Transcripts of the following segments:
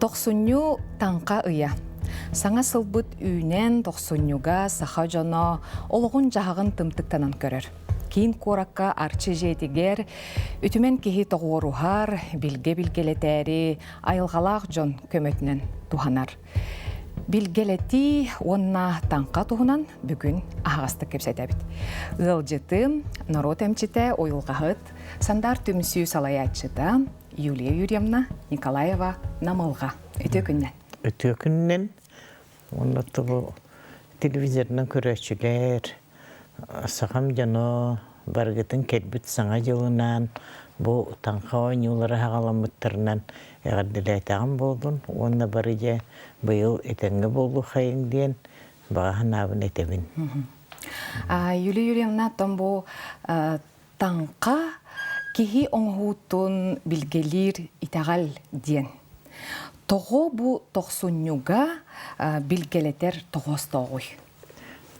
Тохсунньу таҥха ыйа. Саҥа сылбыт үүнэн тохсунньуга саха дьоно олоҕун-дьаһаҕын тымтыктанан көрөр. Киин куоракка Арчы дьиэтигэр үтүмэн киһи тоҕуоруһар, билгэ билгэлэтээри айылҕалаах дьон көмөтүнэн туһанар. Билгэлэтии уонна таҥха туһунан бүгүн аһаҕастык кэпсэтэбит. Ыалдьытым, норуот эмчитэ, уйулҕаһыт, Сандар түмсүү салайааччыта Юлия Юрьевна Николаева Намылҕа. Үтүө күннэн. Үтүө күннэн. Уонна бу телевизорынан көрөөччүлэр, сахам дьоно барыгытын кэлбит Саҥа дьылынан, бу таҥха оонньуулара саҕаламмыттарынан эҕэрдэлээтэҕим буоллун уонна бары дьэ быйыл этэҥҥэ буолуоххайыҥ диэн баҕа санаабын этэбин. Юлия Юрьевна, оттон бу таҥха киһи оҥоһуутун билгэлиир итэҕэл диэн. Тоҕо бу тохсунньуга билгэлэтэр тоҕоостооҕуй?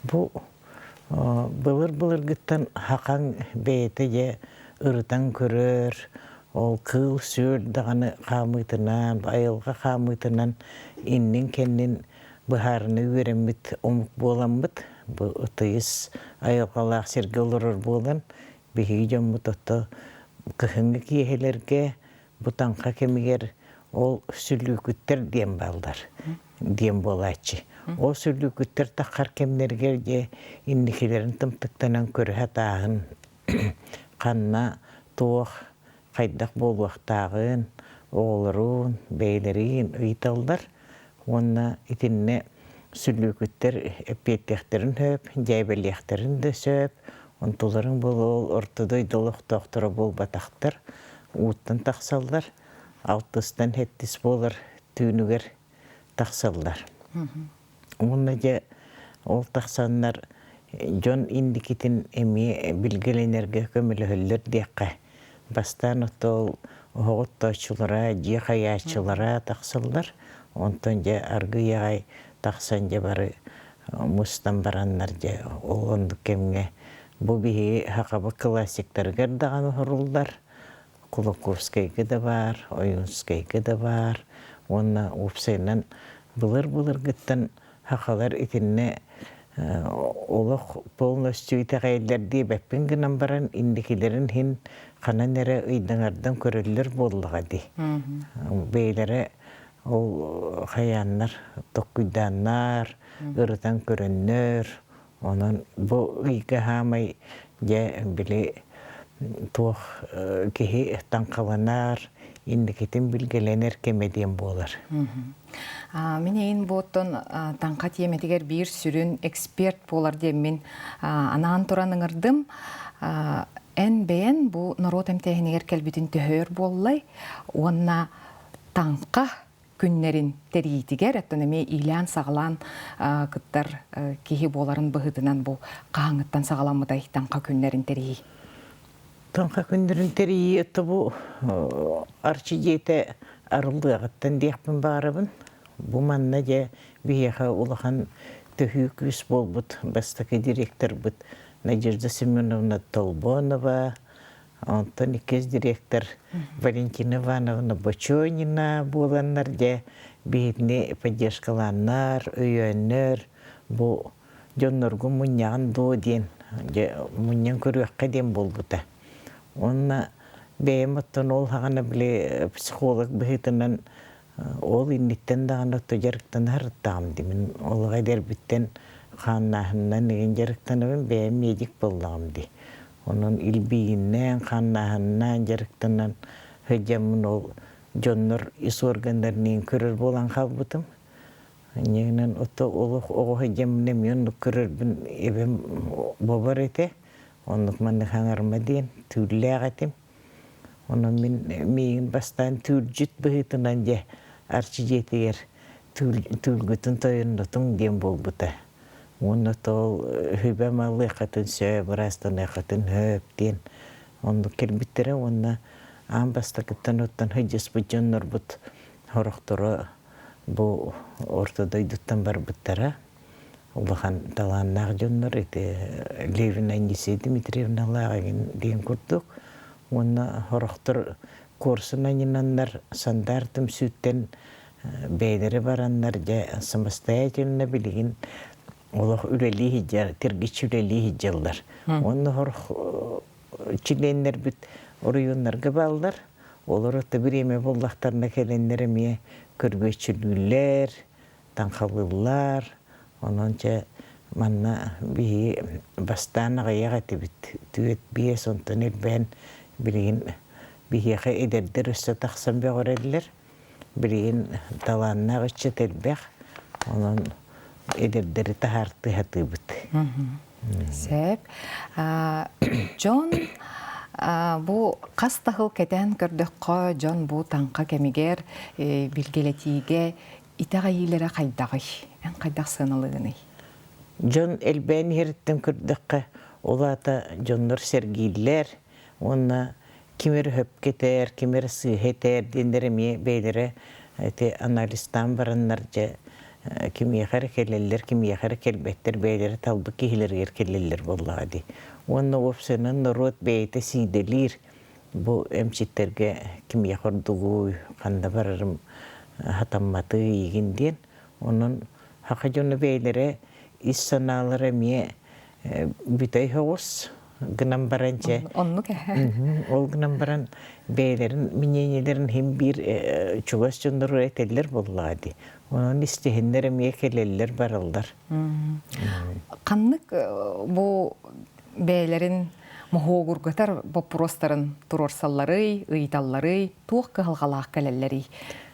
Бу былыр-былыргыттан хахаҥ бэйэтэ дьэ ырытан көрөр, ол кыыл-сүөл даҕаны хаамыытынан, айылҕа хаамыытынан иннин-кэннин быһаарына үөрэммит омук буоламмыт, бу тыйыс айылҕалаах сиргэ олорор буолан, биһиги дьоммут ото кыһыҥҥы киэһэлэргэ бу таҥха кэмигэр ол сүлүүкүттэр диэн бааллар диэн буолааччы. Ол сүлүүкүттэр таххар кэмнэригэр дьэ инникилэрин тымтыктанан көрүһэ тааһын ханна туох хайдах буолуохтааҕын оҕолорун бэйэлэрин ыйыталлар уонна итиннэ сүлүүкүттэр эппиэттиэхтэрин сөп, дьээбэлиэхтэрин да сөп, онтуларын буолуол орто дойду олохтоохторо буолбатахтар, ууттан тахсаллар, алтыстан сэттис буолар түүнүгэр тахсаллар. Уонна дьэ ол тахсаннар дьон инникитин эмиэ билгэлэнэргэ көмөлөһөллөр диэххэ. Бастаан оттоол оһоҕу оттооччулара, дьиэ хайааччылара тахсаллар. Онтон дьэ аргыый аҕай тахсан дьэ бары мустан бараннар дьэ ол оннук кэмҥэ бу биһиги сахабыт классиктарыгар даҕаны оһоруллар. Кулаковскайга да баар, Ойуунскайга да баар уонна уопсайынан былыр-былыргыттан сахалар итиннэ олох полностью итэҕэйэллэр диэбэппин гынан баран инникилэрин иһин ханан эрэ ыйдаҥардан көрөллөр буоллаҕа дии. Бэйэлэрэ ол хайааннар токкуйдааннар, ырытан көрөннөр, онон бу ыйга хаамай дьэ били туох киһи таҥхаланар, инникитин билгэлэнэр кэмэ диэн буолар. Мин эйин буоттон таҥха тиэмэтигэр биир сүрүн эксперт буолар диэммин анаан туран ыҥырдым. Эн бэйэн бу норуот эмтээһинигэр кэлбитин төһөөр буоллай уонна таҥха күннэрин тэрийиитигэр, оттон эмиэ иилээн-саҕалаан кыттар киһи буоларын быһыытынан бу хаһааҥҥыттан саҕаламмытай таҥха күннэрин тэрийии? Таҥха күннэрин тэрийии это бу Арчы дьиэтэ арыллыаҕыттан диэхпин баарабын. Бу манна дьэ биһиэхэ улахан төһүү күүс буолбут бастакы директорбыт Надежда Семеновна Толбонова, Онтон иккис директор Валентина Ивановна Бочонина буоланнар дьэ биһигини поддержкалааннар, өйөөннөр бу дьонноргун мунньаҕын дуо диэн дьэ мунньан көрүөххэ диэн буолбута. Уонна бэйэм оттон ол саҕана били психолог быһыытынан ол инниттэн даҕаны отто дьарыктана сырыттаҕым дии. Мин олох эдэрбиттэн хааннааһынынан игин дьарыктанабын, бэйэм медик буоллаҕым дии. Онон илбииннээн, ханнаһыннаан дьарыктанан сылдьаммын ол дьоннор ис органнарыныын көрөр буолан хаалбытым. Инньэ ото олох оҕо сылдьаммын эмиэ оннук көрөрбүн эбэм бобор этэ. Оннук маннык хаҥарма диэн түүллээх этим. Онон мин миигин бастаан түүрдьүт быһыытынан дьэ Арчы дьиэтигэр түүлгүтүн тойоннотуҥ диэн буолбута. Уонна тоол хүбэм алыаххытын сөп, ыраастаныаххытын сөп диэн оннук кэлбиттэрэ уонна аан бастакыттан оттон сылдьыспыт дьоннорбут сорохторо бу орто дойдуттан барбыттара. Улахан талааннаах дьоннор ити Левина Анисия Дмитриевналаах эҥин диэн курдук уонна сорохтор куорсун анньынаннар Сангаар түмсүүттэн Бэйэлэрэ бараннар дьэ самостоятельно билигин олох үлэлии сылдьар, тиргиччи үлэлии сылдьаллар. Уонна сорох чилиэннэрбит оройуоннарга бааллар. Олор ото бириэмэ буллахтарына кэлэннэр эмиэ көрбүөччүлүүллэр, таҥхалыыллар. Онон чэ манна биһиги бастаан аҕыйах этибит. Түөрт биэс онтон элбээн билигин биһиэхэ эдэрдэр өссө тахсан бөҕөрөллөр. Билигин талааннаах ыччат элбэх. Онон эдэрдэри таһаартыы сатыыбыт. Сөп. Дьон бу хас да сыл кэтээн көрдөххө, дьон бу таҥха кэмигэр билгэлэтиигэ итэҕэйиилэрэ хайдаҕый? Эн хайдах сыаналыыгыный? Дьон элбээн иһэриттэн көрдөххө, ол аата дьоннор сэргииллэр уонна ким эрэ сөпкө этэр, ким эрэ сыыһа этэр диэннэр эмиэ бэйэлэрэ ити анализтаан бараннар дьэ кимиэхэ эрэ кэлэллэр, кимиэхэ эрэ кэлбэттэр, бэйэлэрэ талбыт киһилэригэр кэлэллэр буоллаҕа дии. Уонна уопсайынан норуот бэйэтэ сиидэлиир бу эмчиттэргэ кимиэхэ ордугуй, ханна барарым хатамматый игин диэн. Онон саха дьоно бэйэлэрэ ис санаалара эмиэ бүтэй соҕус гынан баран чэ Оннук эһэ. Ол гынан баран бэйэлэрин мнениелэрин иһин биир чугас дьоннору этэллэр буоллаҕа дии. Онон истиһиннэр эмиэ кэлэллэр бараллар. Ханнык бу бэйэлэрин моһуогургатар боппуруостарын туруорсалларый, ыйыталларый, туох кыһалҕалаах кэлэллэрий?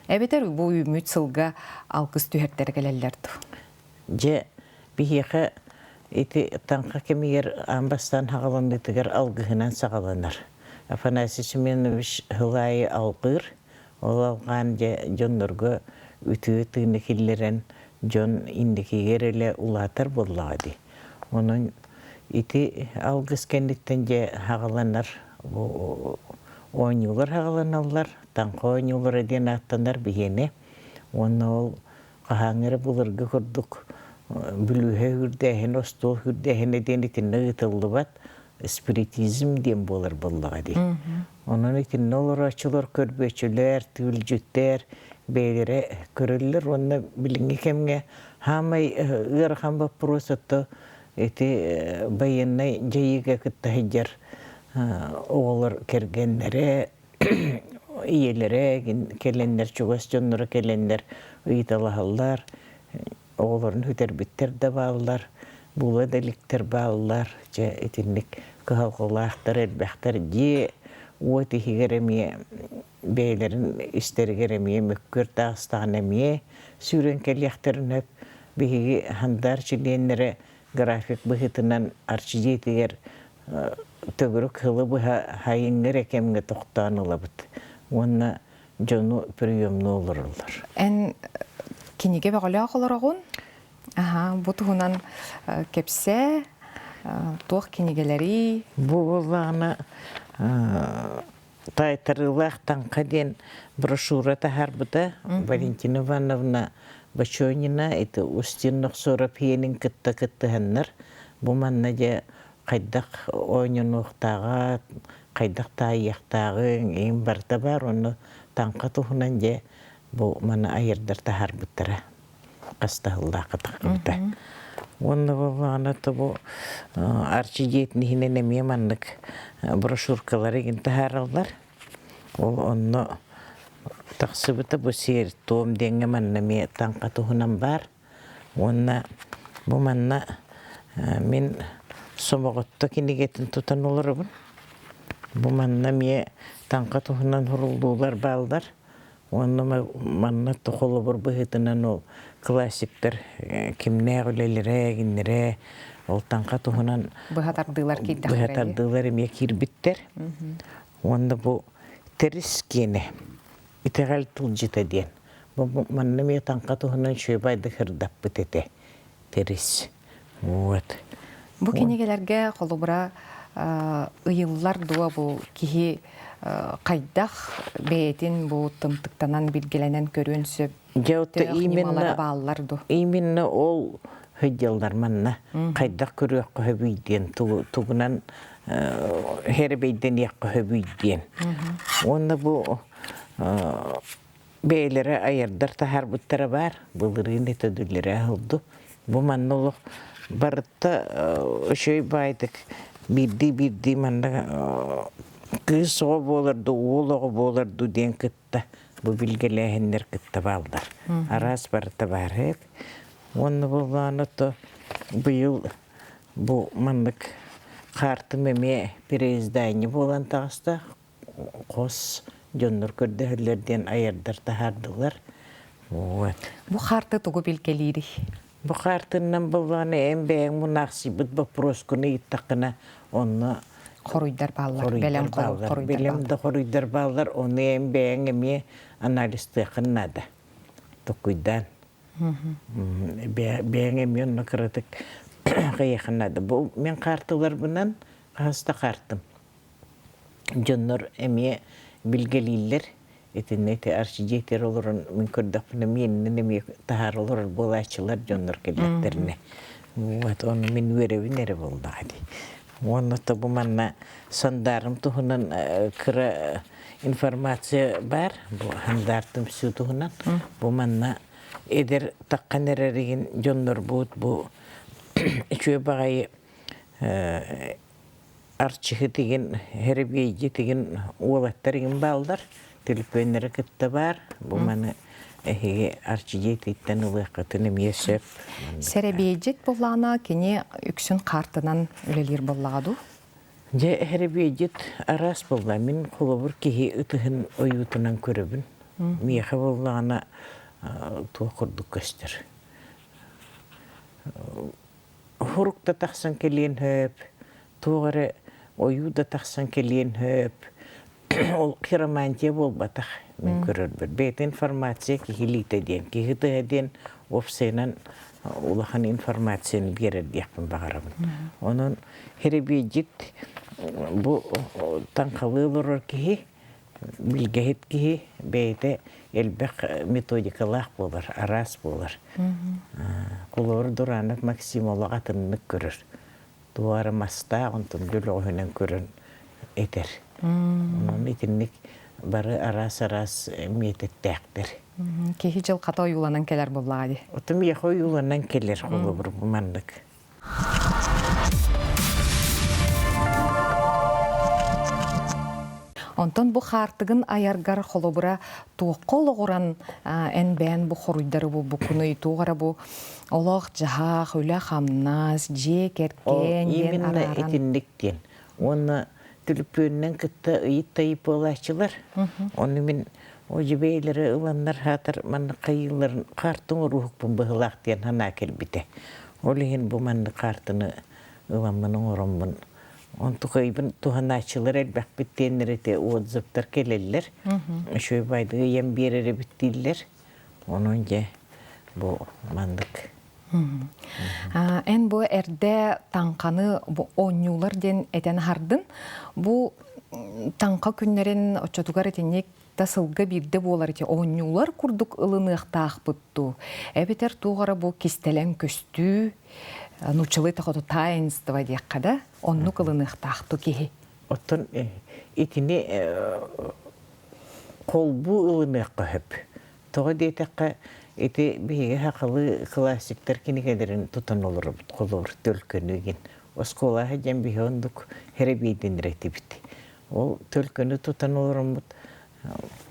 Эбэтэр бу үүммүт сылга алгыс түһэртэрэ кэлэллэр дуу? Дьэ, биһиэхэ ити таҥха кэмигэр аан бастаан хаҕаланыытыгар алгыһынан саҕаланар. Афанасий Семенович сыл аайы алгыыр. Ол алҕаан дьэ дьоннорго үтүө тыыны киллэрэн дьон инникигэ эрэлэ улаатар буоллаҕа дии. Онон ити алгыс кэнниттэн дьэ хаҕаланар бу оонньуулар хаҕаланаллар, таҥха оонньуулара диэн ааттанар биһиэнэ. Уонна ол хаһааҥҥы эрэ былыргы курдук бүлүүһэ үрдээһин, остуол үрдээһинэ диэн итиннэ ыытыллыбат спиритизм диэн буолар буоллаҕа дии. Онон итиннэ олорооччулар көрбүөччүлэр, түүлдьүттэр бэйэлэрэ көрөллөр уонна билиҥҥи кэмҥэ хаамай ыарахан боппуруос отто ити байыаннай дьайыыга кытта сылдьар оҕолор кэргэннэрэ ийэлэрэ кэлэннэр, чугас дьонноро кэлэннэр ыйыталаһаллар, оҕолорун сүтэрбиттэр да бааллар, була да иликтэр бааллар, дьэ итинник кыһалҕалаахтар элбэхтэр. Дьиэ уот иһигэр эмиэ бэйэлэрин истэригэр эмиэ мөккүөр таҕыстаҕына эмиэ сүүрэн кэлиэхтэрин сөп. Биһиги хандаар чилиэннэрэ график быһыытынан Арчы дьиэтигэр төгүрүк сылы быһа сайыҥҥы эрэ кэмҥэ тохтоон ылабыт уонна дьону приемнуу олороллор. Эн кинигэ бөҕөлөөх олороҕун. Аха, бу туһунан кэпсээ, туох кинигэлэрий? Бу буоллаҕына Таайтарыылаах таҥха диэн брошюра таһаарбыта Валентина Ивановна Бочонина ити Устин Нохсоров иэнин кытта кыттыһаннар бу манна дьэ хайдах оонньонуохтааҕа, хайдах таайыахтааҕыҥ иҥ барыта баар онно таҥха туһунан дьэ бу маны айырдар таһаарбыттара хастаһыллаахха таххыбыта. Уонна буоллаҕына то бу Арчы дьиэтин иһинэн эмиэ маннык брошюркалары игин таһаараллар. Ол онно тахсыбыта бу сиэр-туом диэҥҥэ манна эмиэ таҥха туһунан баар. Уонна бу манна мин Сомоҕотто кинигэтин тутан олоробун. Бу манна эмиэ таҥха туһунан суруллуулар бааллар. Уонна манна холобур быһыытынан ол классиктар кимнээх үлэлэрэ, кинилэрэ ол таҥха туһунан быһа тардыылар быһа тардыылар эмиэ киирбиттэр. Уонна бу Тэрис киэнэ итэҕэл тылдьыта диэн. Бу манна эмиэ таҥха туһунан үчүгэйдик сырдаппыт этэ Тэрис. Вот. Бу кинигэлэргэ холобура ыйыллар дуо бу киһи хайдах бэйэтин бу тымтыктанан билгэлэнэн көрүөн сөп именно бааллар дуо? Именно ол сылдьаллар манна хайдах көрүөххэ сөбүй диэн тугунан хэрэбэйдэниэххэ сөбүй диэн. Уонна бу Бэйэлэрэ айардар таһаарбыттара баар, былырыын этэ-дүллэрэ аһылды. Бу манна олох барыта үчүгэй баайдык биирдии-биирдии манна кыыс оҕо буолар дуу, уол оҕо буолар дуу диэн кытта бу билгэлээһиннэр кытта бааллар. Араас барыта баар эбит. Уонна буоллаҕына то быйыл бу маннык хаартым эмиэ переиздание буолан таҕыста. Хос дьоннор көрдөһөллөр диэн айардар таһаардылар. Вот. Бу хаарты тугу билгэлиирий? Бу хаартыннан буоллаҕына эн бэйэҥ мунаахсыйбыт боппуруоскун ыйыттаххына онно хоруйдар бааллар, бэлэм хоруйдар бэлэм да хоруйдар бааллар, ону эн бэйэҥ эмиэ анализтыаххын наада. Токуйдаан. Бэйэҥ эмиэ онно кыратык хайыаххын наада. Бу мин хаартыларбынан хаһыс да хаартым. Дьоннор эмиэ билгэлииллэр. Итиннэ ити арчидьиэтигэр олорон мин көрдөхпүнэ миэнинэн эмиэ таһаара олорор буолааччылар дьоннор кэллэхтэринэ. Вот ону мин үөрэбин эрэ буоллаҕа дии. Уонна то бу манна Сандаарым туһунан кыра информация баар. Бу Хандаар түмсүү туһунан. Бу манна эдэр таххан эрэригин дьоннорбут бу үчүгэй баҕайы Арчыһыт игин, Һэрэбиэйдьит игин уолаттар игин бааллар, түлүпүөннэрэ кытта баар. Бу маны эһиги Арчыдьиэтиттэн ылыаххытын эмиэ сөп. Сэрэбиэйдьит буоллаҕына кини үксүн хаартынан үлэлиир буоллаҕа дуу? Дьэ, Һэрэбиэйдьит араас буолла. Мин холобур киһи ытыһын ойуутунан көрөбүн. Миэхэ буоллаҕына туох курдук көстөр. Уһурук да тахсан кэлиэн сөп, туох эрэ ойуу да тахсан кэлиэн сөп. Ол хиромантия буолбатах мин көрөрбөр. Бэйэтэ информация киһилиитэ диэн, киһи тыһа диэн уопсайынан улахан информацияны биэрэр диэхпин баҕарабын. Онон хиребиэдьит бу таҥхалыы олорор киһи билгэһит киһи бэйэтэ элбэх методикалаах буолар, араас буолар. Холобур, Дуранов Максим олох атыннык көрөр. Туора мастаах, онтон дьөлөҕөһүнэн көрөн этэр. Онон итинник бары араас-араас миэтэттээхтэр. Киһи дьылҕата ойууланан кэлэр буоллаҕа дии. Отум миэхэ ойууланан кэлэр холобур бу маннык. Онтон бу хаартыгын айаргар холобура туохха олоҕуран эн бэйэн бу хоруйдары булбуккунуй туох эрэ бу олох-дьаһах, үлэ-хамнас, дьиэ кэргэн диэн Именно арааран итинник диэн. Уонна түлүпүөнүнэн кытта ыйыт-тайып буолааччылар. Ону мин о дьүбэйлэри ыланнар хаатар маннык хайыыларын хаартын оруһукпун быһылаах диэн санаа кэлбитэ. Ол иһин бу маннык хаартыны ыламмын оҥороммун онтукайбын туһанааччылар элбэхпит диэннэр ити отзывтар кэлэллэр. Үчүгэй баайдыгы ийэм биэрэр эбит дииллэр. Онон дьэ бу маннык. Эн бу эрдэ таҥханы бу оонньуулар диэн этэн аһардын. Бу таҥха күннэрин оччотугар итинник да сылга биирдэ буолар ити оонньуулар курдук ылыныахтаахпыт дуу? Эбэтэр туох эрэ бу кистэлэҥ көстүү, нууччалыы тохото таинство диэххэ да, оннук ылыныахтаах киһи. Оттон итини холбуу ылыныахха сөп. Тоҕо диэтэххэ, ити биһиги сахалыы классиктар кинигэлэрин тутан олоробут, холобур, төлкөнү игин. Оскуолаҕа диэн биһи оннук хэрэбиэйдэнэр этибит. Ол төлкөнү тутан олороммут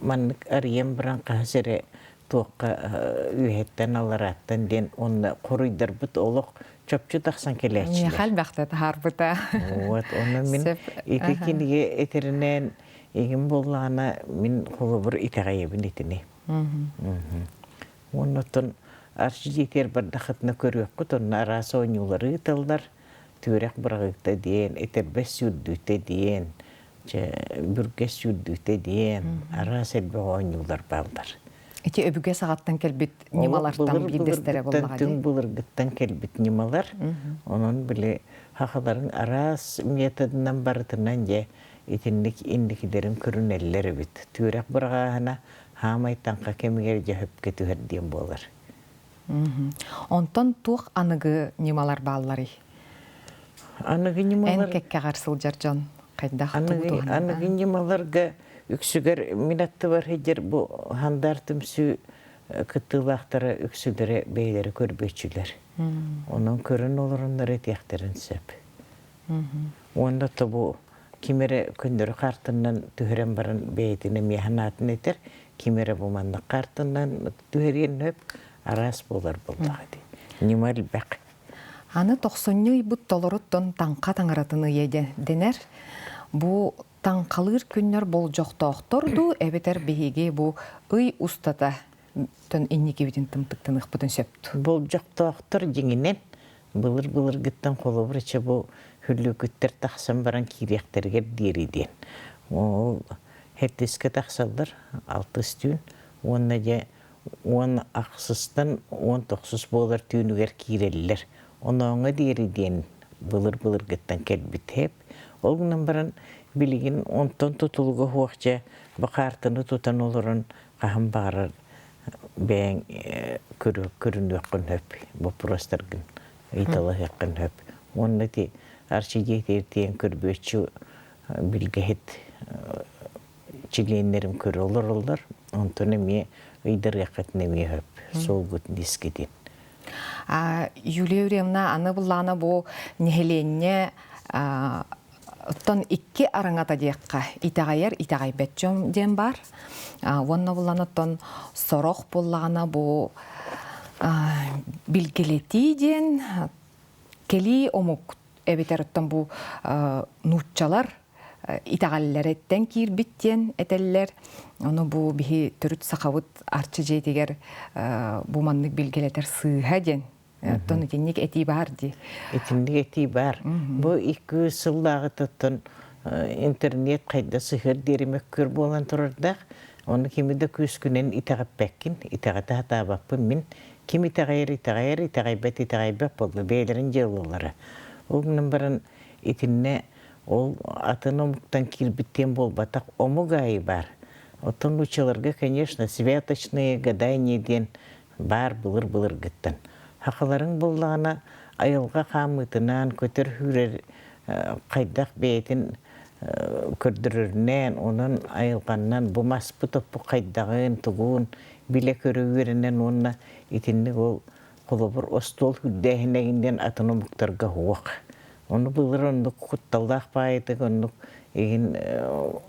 маннык арыйан баран хаһыс эрэ туохха үөһэттэн алларааттан диэн уонна хоруйдарбыт олох чопчу тахсан кэлээччилэр. Миэхэ элбэхтэ таһаарбыта. Вот, онно мин ити кинигэ этэринэн игин буоллаҕына мин холобур итэҕэйэбин итини. Уонна оттон Арчы дьиэтигэр бардахытына көрүөххүт, онно араас оонньуулары ыыталлар. Түөрэх быраҕыыта диэн, этэрбэс сүүрдүүтэ диэн, чэ, бүргэс сүүрдүүтэ диэн араас элбэх оонньуулар бааллар. Ити өбүгэ саҕаттан кэлбит ньымалартан биирдэстэрэ буоллаҕа Түҥ былыргыттан кэлбит ньымалар. Онон били хахаларын араас методынан барытынан дьэ итинник инникилэрин көрүнэллэр эбит. Түөрэх быраҕааһына хаамай таҥха кэмигэр дьэ сөпкө түһэр диэн буолар. Онтон туох аныгы ньымалар баалларый? Аныгы ньымалар... Эн кэккэҕэр сылдьар дьон хайдах аныгы, аныгы ньымаларга Үксүгэр мин аттыбар сылдьар бу Хандар түмсүү кыттыылаахтара үксүлэрэ бэйэлэрэ көрбүөччүлэр. Онон көрөн олороннор этиэхтэрин сөп. Уонна тобу ким эрэ көннөрү хаартыннан түһэрэн баран бэйэтин эмиэ санаатын этэр, ким эрэ бу маннык хаартыннан түһэриэн сөп, араас буолар буоллаҕа дии. Ньыма элбэх. Аны тохсунньу ыйбыт толоруттан таҥха таҥаратын ыйа дэнэр. Бу таҥхалыыр күннэр болдьохтоохтор дуу эбэтэр биһиги бу ый устата тон инникибитин тымтыктаныахпытын сөп дуу? Болдьохтоохтор дьиҥинэн былыр-былыргыттан холобур ичэ бу хүллүкүттэр тахсан баран киириэхтэригэр диэри диэн. Ол хэттискэ тахсаллар алтыс түүн уонна дьэ 10 ахсыстан 19 буолар түүнүгэр киирэллэр. Онооҥҥо диэри диэн былыр-былыргыттан кэлбит хэп. Ол гынан баран билигин онтон тутулуга суох дьэ бу хаартыны тутан олорон хаһан баҕарар бэйэҥ көрүнүөххүн сөп, боппуруостаргын ыйыталаһыаххын сөп. Уонна ити Арчы дьиэтигэр тиийэн көрбүөччү билгэһит чилиэннэрим көрө олороллор. Онтон эмиэ ыйдарыаххытын эмиэ сөп, суолгут дискитин. Юлия Юрьевна, аны буллаана бу нэһилиэнньэ оттон икки араҥата диэххэ итэҕэйэр итэҕэйбэт дьон диэн баар. Уонна буллан оттон сорох буллаҕына бу билгэлэтии диэн кэлии омук эбэтэр оттон бу нууччалар итэҕэллэриттэн киирбит диэн этэллэр. Ону бу биһи төрүт сахабыт арчы дьиэтигэр бу маннык билгэлэтэр сыыһа диэн. Оттон итинник этии баар дии. Итинник этии баар. Бу 2 сыллааҕытыттан интернет хайда сыһыар диэри мөккүөр буолан турардаах. Ону кими да күүскүнэн итэҕэппэккин, итэҕэтэ сатаабаппын мин. Ким итэҕэйэр итэҕэйэр, итэҕэйбэт итэҕэйбэт буолла, бэйэлэрин дьыалалара. Ол гынан баран итиннэ ол атын омуктан киирбит диэн буолбатах, омук аайы баар. Оттон нууччаларга, конечно, святочные гадания диэн баар былыр-былыргыттан. Сахаларыҥ буоллаҕына айылҕа хаамыытынан, көтөр-сүүрэр хайдах бэйэтин көрдөрөрүнэн, онон айылҕаннан бу маспыт оппут хайдаҕын, тугун билэ-көрө үөрэнэн уонна итинник ол холобур остуол үрдээһинэгин диэн атын омуктарга суох. Ону былыр оннук кутталлаах баайытык оннук игин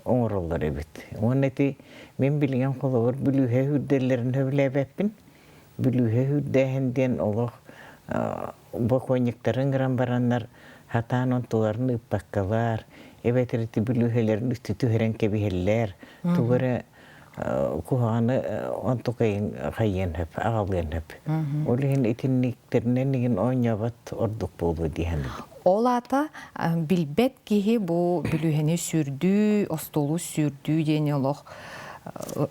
оҥороллор эбит. Уонна ити мин билигин холобур бүлүүһэ үрдэллэрин сөбүлээбэппин. Бүлүүһэ үрдээһин диэн олох бокуонньуктарын гынан бараннар хатаан онтуларын ыыппаккалар, эбэтэр ити бүлүүһэлэрин үстү түһэрэн кэбиһэллэр, тугу эрэ куһаҕаны онтукайын хайыан сөп, аҕалыан сөп. Ол иһин итинниктэринэн игин оонньообот ордук буолуо дии саныыбын. Ол аата билбэт киһи бу бүлүүһэни сүүрдүү, остуолу сүүрдүү диэни олох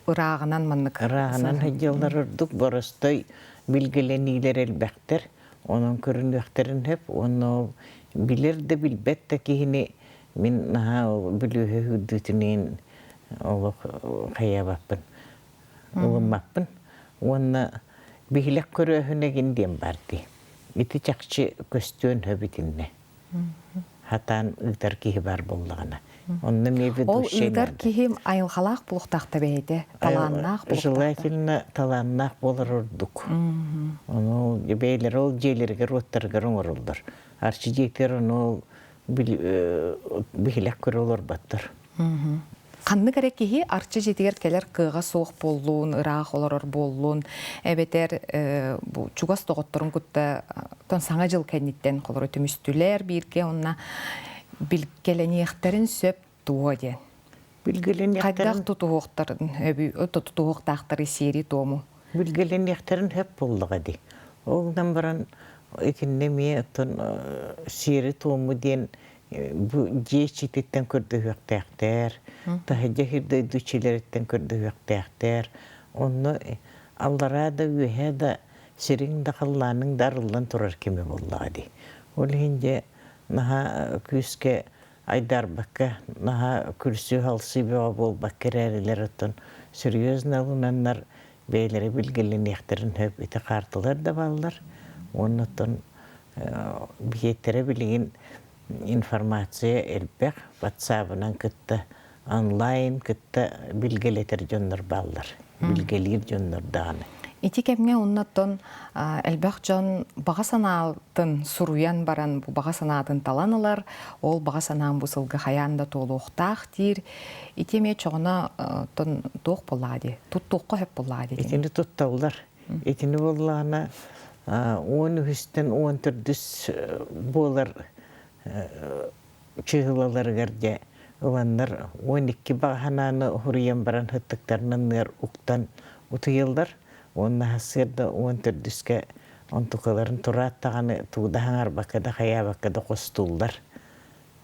ырааҕынан маннык Ырааҕынан сылдьаллар ордук боростой билгэлэниилэр элбэхтэр, онон көрүнүөхтэрин сөп уонна ол билэр да билбэт да киһини мин наһаа ол бүлүүһэ сүүрдүүтүнээн олох хайаабаппын, ылыммаппын уонна биһилэх көрөөһүнэгин диэн баар дии. Ити чахчы көстүөн сөп итиннэ. Хатаан ыытар киһи баар буоллаҕына. Онно эмиэ Ол ведущай ыытар наада. киһи айылҕалаах буолуохтаах да бэйэтэ, талааннаах буолуохтаах да. Желательно талааннаах буолар ордук. Ону бэйэлэрэ ол дьиэлэригэр уоттарыгар оҥороллор. Арчы дьиэтигэр ону ол биһилэх көрө олорботтор. Ханнык эрэ киһи арчы дьиэтигэр кэлэр кыаҕа суох буоллун, ыраах олорор буоллун, эбэтэр бу чугас доҕотторун кытта саҥа дьыл кэнниттэн холоро түмүстүлэр бииргэ онно билгэлэниэхтэрин сөп туо диэн. Билгэлэниэхтэрин Хайдах тутуһуохтарын тутуһуохтаахтары сиэри туому. Билгэлэниэхтэрин сөп буоллаҕа дии. Ол гынан баран итиннэ эмиэ оттон сиэри-туому диэн бу дьиэ иччититтэн көрдөһүөхтээхтэр, таһырдьа сир дойду иччилэриттэн көрдөһүөхтээхтэр. Онно аллараа да үөһээ да сириҥ да халлааныҥ да арыллан турар кэмэ буоллаҕа дии. Ол иһин дьэ наһаа күүскэ айдаарбакка, наһаа күлсүү-халсыы бөҕө буолбакка эрээрилэр оттон серьезно ылынаннар бэйэлэрэ билгэлэниэхтэрин сөп ити хаартылар да бааллар. Уонна оттон биһиэттэрэ билигин информация элбэх, ватсабынан кытта. Онлайн кытта билгэлэтэр дьоннор бааллар. Билгэлиир дьоннор даҕаны. Ити кэмҥэ оннуттан элбэх дьон баҕа санаатын суруйан баран бу баҕа санаатын талан ылар, ол баҕа санаам бу сылга хайаан да туолуохтаах диир. Ити эмиэ чоҕуна туох буоллаҕа дии, туттуохха сөп буоллаҕа дии. Итини тутталлар. Итини буоллаҕына 13-үстэн 14-үс буолар чыыһылаларыгар дьэ ыланнар 12 баҕаһанааны уһуруйан баран һыттыктарынан ыар уктан утуйаллар уонна сарсыарда 14-үскэ онтукаларын тураат даҕаны тугу да хаҥарбакка да хайаабакка да хостууллар.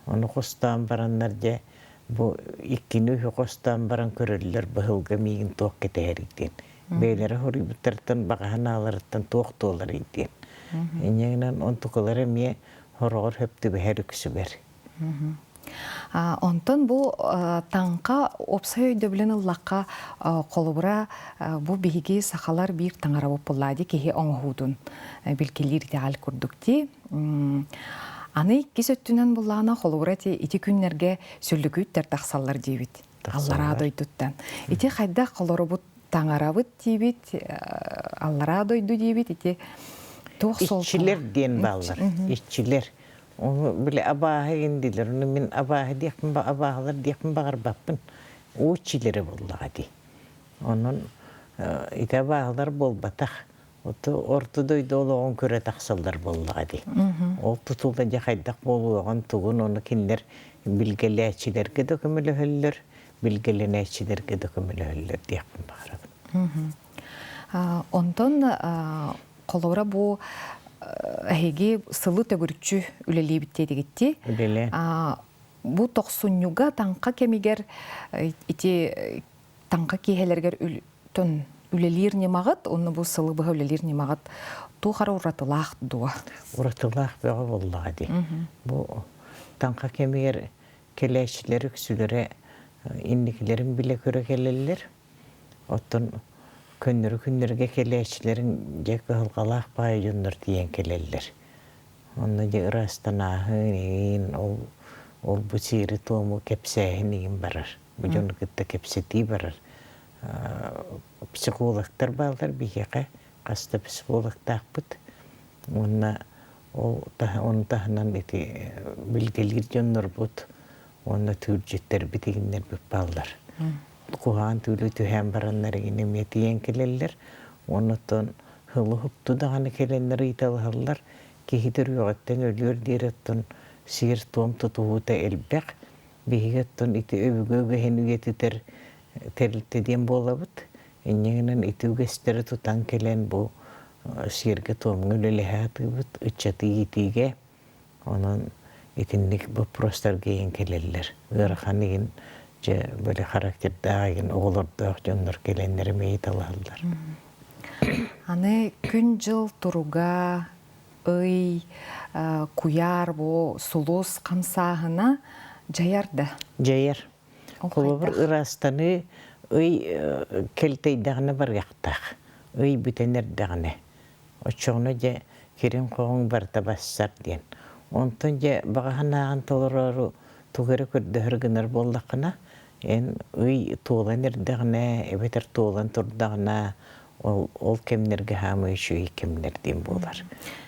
Ону хостоон бараннар дьэ бу иккини-үһү хостоон баран көрөллөр быһылга миигин туох кэтэһэрий диэн. Бэйэлэрэ хоруйбуттарыттан баҕаһанааларыттан туох туоларый диэн. Инньэ гынан онтукалара эмиэ хороҕор хөп түбэһэр үксүгэр. Онтон бу таҥха уопсай өйдөбүлүн ыллахха, холобура, бу биһиги сахалар биир таҥара буоллаа киһи оҥоһуутун билгилиир итэҕэл курдук дии. Аны иккис өттүнэн буллаҕына, холобура ити күннэргэ сүллүкүүттэр тахсаллар диибит. Аллараа дойдуттан. Ити хайдах холоробут таҥарабыт диибит, аллараа дойду диибит, ити туох Иччилэр диэн бааллар. Иччилэр. Ону били абааһы индилэр. Ону мин абааһы диэхпин абааһылар диэхпин баҕарбаппын. Уу иччилэрэ буоллаҕа дии. Онон ити абааһылар буолбатах. Орто дойду олоҕун көрө тахсаллар буоллаҕа дии. Ол тутула дьэ хайдах буолуоҕун, тугун ону кинилэр билгэлээччилэргэ да көмөлөһөллөр, билгэлэнээччилэргэ да көмөлөһөллөр диэхпин баҕарабын. Онтон холобура бу эһиги сылы төгүрүччү үлэлиибит диэтигитти. Үлэлээн. Бу тохсунньуга таҥха кэмигэр ити таҥха киэһэлэригэр үлэлиир ньымаҕыт, онно бу сылы быһа үлэлиир ньымаҕыт туох эрэ уратылаах дуо? Уратылаах бөҕө буоллаҕа дии. Бу таҥха кэмигэр кэлээччилэр үксүлэрэ инникилэрин билэ-көрө кэлэллэр. Оттон көннөрү күннэргэ кэлээччилэрин дьэ кыһалҕалаах баайы дьоннор тиийэн кэлэллэр. Онно дьэ ыраастанааһын игин, ол ол бу сиэри-туому кэпсээһин игин барар. Бу дьону кытта кэпсэтии барар. Психологтар бааллар биһиэхэ, хас да психологтаахпыт. Уонна ол ону таһынан ити билгэлиир дьоннорбут уонна түүрдьүттэрбит игиннэрбит бааллар. Куһаҕан түүлү түһээн бараннар игин эмиэ тиийэн кэлэллэр. Уонна оттон һылы-һупту даҕаны кэлэннэр ыйыталаһаллар. Киһи төрүөҕүттэн өлүөр диэри оттон сиэр-туом тутуһуута элбэх. Биһиги оттон ити өбүгэ үгэһин үйэтитэр тэрилтэ диэн буолабыт. Инньэ гынан ити үгэстэри тутан кэлэн бу сиэргэ-туомҥа үлэлэһэ сатыыбыт, ыччаты иитиигэ. Онон итинник боппуруостарга иһин кэлэллэр. Ыарахан иһин дьэ били характердаах игин оҕолордоох дьоннор кэлэннэр эмиэ ыйыталаһаллар. Аны күн-дьыл туруга, ый, куйаар бу сулус хамсааһына дьайар да? Дьайар. Холобур, ыраастаныы ый кэлтэйдэҕинэ барыахтаах. Ый бүтэн эрдэҕинэ. Оччоҕуна дьэ кириҥ-хоҕуҥ барыта бассар диэн. Онтон дьэ баҕа санааҕын толороору тугу эрэ көрдөһөр гынар буоллаххына, эн ый туолан эрдэҕинэ эбэтэр туолан турдаҕына ол, ол кэмнэргэ хаамыы үчүгэй кэмнэр диэн буолар.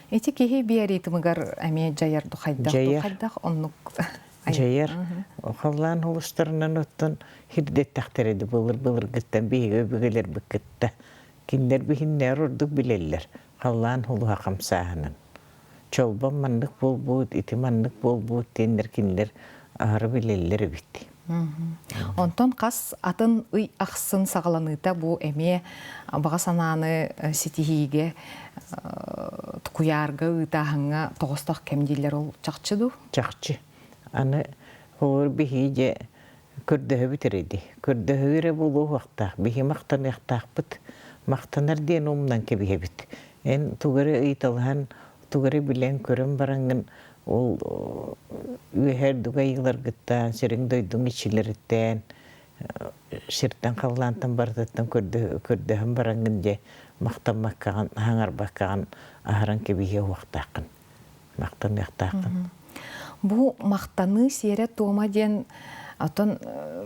Ити киһи биоритмыгар эмиэ дьайар хайдах Дьайар. хайдах оннук Дьайар. Халлаан улустарынан оттон хирдэттэхтэрэ да былыр-былыргыттан биһиги өбүгэлэрбит кытта кинилэр биһиннээр ордук билэллэр халлаан улуһа хамсааһынын. Чолбон маннык буолбут, ити маннык буолбут диэннэр кинилэр аһары билэллэр эбит. Онтон хас атын ый ахсын саҕаланыыта бу эмиэ баҕа санааны ситиһиигэ куйаарга ыытааһыҥҥа тоҕостох кэм дииллэр ол чахчы дуу? Чахчы. Аны холобур биһиги дьэ көрдөһөбүт эрэ дии. Көрдөһүү эрэ буолуохтаах. Биһи махтаныахтаахпыт. Махтанар диэн умнан кэбиһэбит. Эн тугу эрэ ыйыталаһан, тугу эрэ билэн-көрөн бараҥҥын ол үөһээ үрдүк айыыларгыттан, сириҥ-дойдуҥ иччилэриттэн, сиртэн халлаантан барытыттан көрдөһөн бараҥҥын дьэ махтаммаккаҕын, хаҥарбаккаҕын аһаран кэбиһиэ Оттон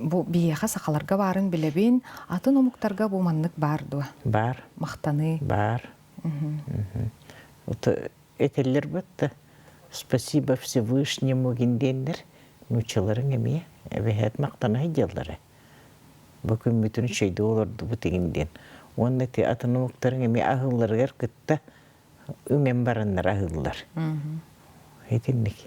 бу биһиэхэ сахаларга баарын билэбин, атын омуктарга бу маннык баар дуо? Баар. Махтаныы. Баар. Этэллэр бытта спасибо Всевышнему диэннэр нууччаларыҥ эмиэ эбэһээт махтана сылдьаллара. Бу күммүтүн үчүгэйдик олордубут игин диэн. Уонна ити атын омуктарыҥ эмиэ аһыылларыгар кытта үҥэн бараннар аһыыллар. Итинник.